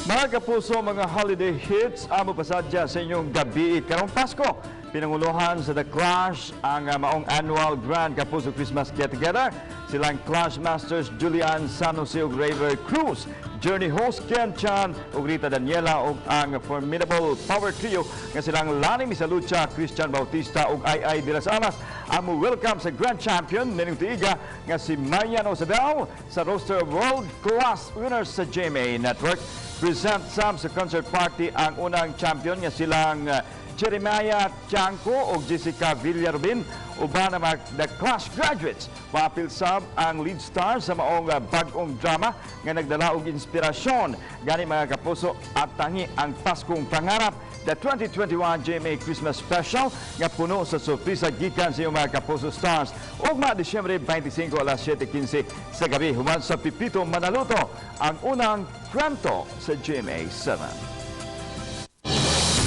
Mga kapuso, mga holiday hits ang mopasadya sa inyong gabi karong Pasko. Pinanguluhan sa The Clash ang maong annual Grand Kapuso Christmas Get Together. Silang Clash Masters Julian San Jose ug Rayver Cruz, Journey host Ken Chan ug Rita Daniela ug ang formidable power trio nga silang Lani Misalucha, Christian Bautista ug Ai Ai de las Alas ang mo welcome sa Grand Champion nining tuiga nga si Marian Osabel sa roster of world class winners sa GMA Network. Present sab sa concert party ang unang champion nga silang Jeremiah Tiangco ug Jessica Villarubin uban ang mga The Clash graduates. Maapil sab ang lead star sa maong bag-ong drama nga nagdala og inspirasyon. Gani, mga kapuso, at tangi ang Paskong Pangarap, the 2021 GMA Christmas Special nga puno sa sorpresa gikan sa iyong mga kapuso stars. Ugma, Disyembre 25, alas 7:15 sa gabi, human sa Pepito Manaloto, ang unang kwento sa GMA 7.